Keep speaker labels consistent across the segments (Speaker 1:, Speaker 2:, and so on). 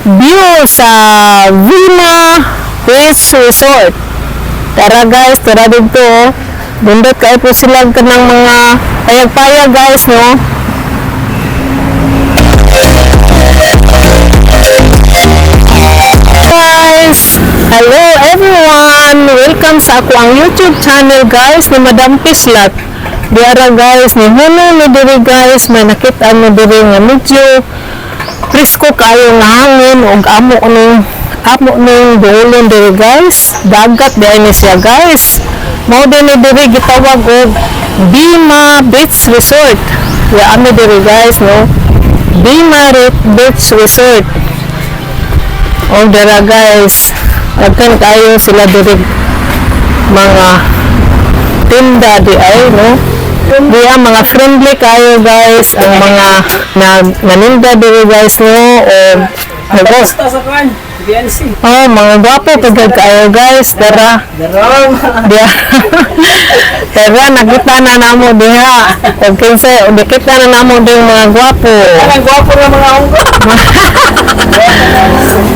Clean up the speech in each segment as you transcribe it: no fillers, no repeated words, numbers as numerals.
Speaker 1: View sa Vina Beach Resort. Tara guys, tara dito, oh. Bundot kayo po sila kanang mga payag-payag, guys, no? Guys! Hello everyone! Welcome sa ako ang YouTube channel, guys, ni Madam Pislat. Diara guys, ni huno ni diri guys, may nakita mo diri nga medyo presko kayo nga hangin ug amo ning duolon diri guys. Dagat diay ni siya, guys. Mao din ni diri gitawag og Bima Beach Resort. Ya ami diri guys, no. Bima Beach Resort. O dara guys, daghan kayo sila diri mga tinda di ay, no. Di ang mga friendly kayo guys, ang mga nag naninda diri guys, no, o nag
Speaker 2: Basta sa kan, BNC.
Speaker 1: Oh, mga gwapo pagka kayo guys, tara.
Speaker 2: Darom.
Speaker 1: Diya. Tara, nakita na namo diha. Og kinsa, og nakita na namo ding mga gwapo.
Speaker 2: Ang gwapo ng mga unggo.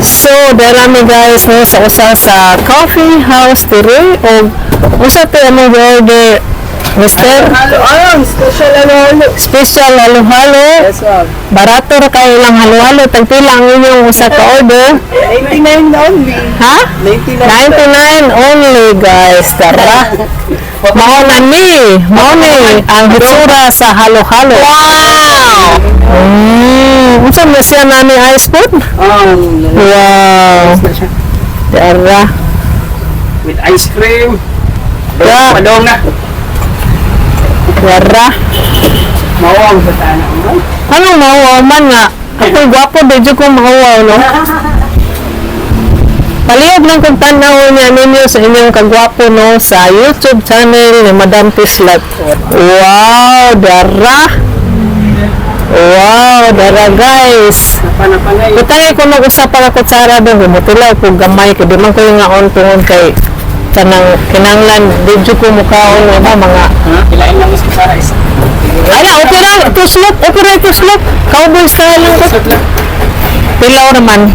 Speaker 1: So, darami guys, no, sa usa sa coffee house diri og usa to among order, Mister?
Speaker 2: Halo, ano, special halo-halo.
Speaker 1: Special halo-halo.
Speaker 2: Yes, ma'am.
Speaker 1: Barato ra kayo lang halo-halo. Tagpila ang inyong usa ka order?
Speaker 2: 99 only.
Speaker 1: Ha?
Speaker 2: 99.
Speaker 1: 99 only guys. Tara. Mao na ni. Mao ni ang hitsura sa halo-halo. Wow! Unsa man siya nani ice food? Wow. Tara.
Speaker 2: With ice cream.
Speaker 1: Yeah.
Speaker 2: Padong na.
Speaker 1: Tara.
Speaker 2: Mawang sa tana.
Speaker 1: Anong mauwaw man nga? Ako'y gwapo, medyo kong mauwaw, no? Palihog lang kung tanaw niya ninyo sa inyong kagwapo, no? Sa YouTube channel ni Madam Tislat. Wow, dara! Wow, dara guys!
Speaker 2: Panapanay.
Speaker 1: Utangay ko mag-usap para kutsara doon, gumutilaw ko gamay, kay di man ko yung ngaon tungod kay kanang kinanglan, medyo ko mukaon nga ba mga
Speaker 2: Ha? Kilain lang mas para isa.
Speaker 1: Ala, okay lang, tuslop, okay lang, tuslop. Cowboy style lang ko. Pilaw naman.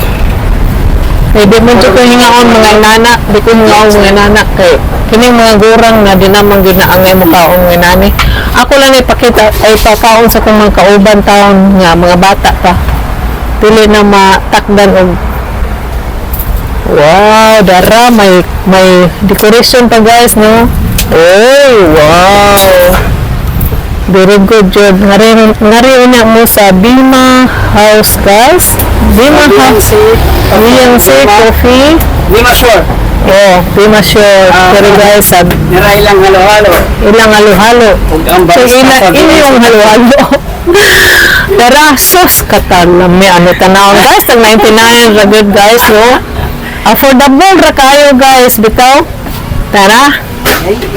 Speaker 1: Eh, di mo ko hingaon mga inana. Di ko hingaon mga inana. Kay, kining mga gurang na di naman ginaangay mo kaon mga nani. Ako lang ipakita, ay pakaon sa kong mga kauban taon nga mga bata pa. Dili na matakdan og. Wow, dara may decoration pa guys, no? Oh, wow. Very good job. Ngari ngari unya mo sa Bima House guys. Bima House. BNC Coffee.
Speaker 2: Lima sure.
Speaker 1: Oh, Bima Shore.
Speaker 2: Ah.
Speaker 1: Pero guys, sa
Speaker 2: Nira ilang halo-halo.
Speaker 1: ilang halo-halo.
Speaker 2: Ug ang
Speaker 1: So,
Speaker 2: barista
Speaker 1: ila,
Speaker 2: sa
Speaker 1: ilo yung halo-halo. Tara, sus, katalami. Ano tanaw guys? Tag 99 ra good guys, no? Affordable ra kayo guys, bitaw. Tara.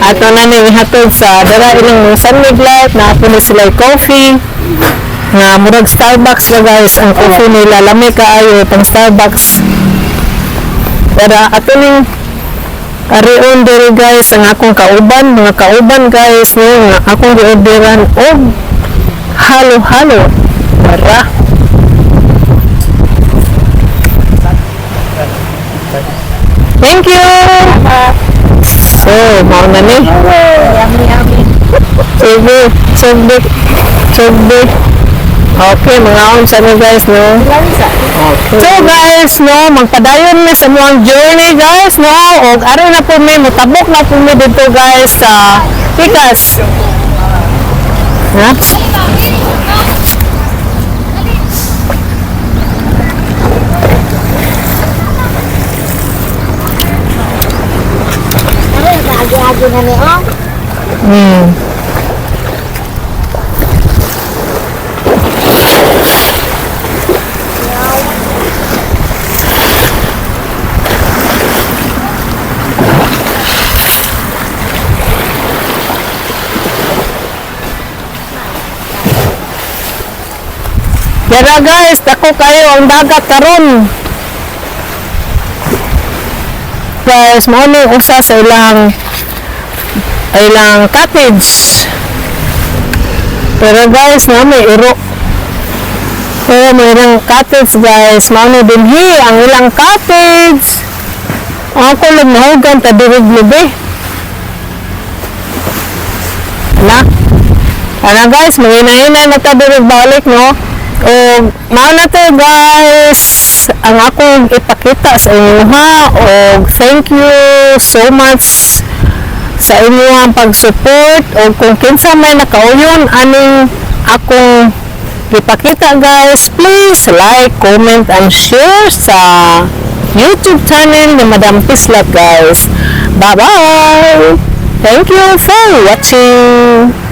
Speaker 1: Ato na ni ihatod sa dara ilang mga San Mig Light na po ni sila coffee nga murag Starbucks ra guys ang coffee nila, lami kaayo pang Starbucks. Tara, ato ning arion diri guys ang akong kauban, mga kauban guys, no, nga akong giorderan og halo-halo. Tara. Thank you. So, mao na ni.
Speaker 3: Yummy, yummy.
Speaker 1: Sige, sugdi. Sugdi. Okay, mga on sa ni guys, no?
Speaker 3: Lansa.
Speaker 1: Okay. So guys, no, magpadayon mi sa muang journey guys, no? Og ari na po mi, mutabok na po mi dito guys sa Pikas. Ha?
Speaker 3: Ano, agi-agi na ni oh.
Speaker 1: Pero guys, dako kayo ang dagat karon. Guys, mao ni usa sa ilang cottage. Pero guys, na may iro. Pero may ilang cottage, guys. Mao na dinhi ang ilang cottage. Ako lang nahugan ta diri lubi. Na. Ana guys, mangina-ina na ta diri balik, no. O mao na to, guys, ang akong ipakita sa inyo ha, og thank you so much sa inyong pag-support, o kung kinsa may nakauyon aning akong ipakita, guys, please like, comment and share sa YouTube channel ni Madam Pislat, guys. Bye bye. Thank you for watching.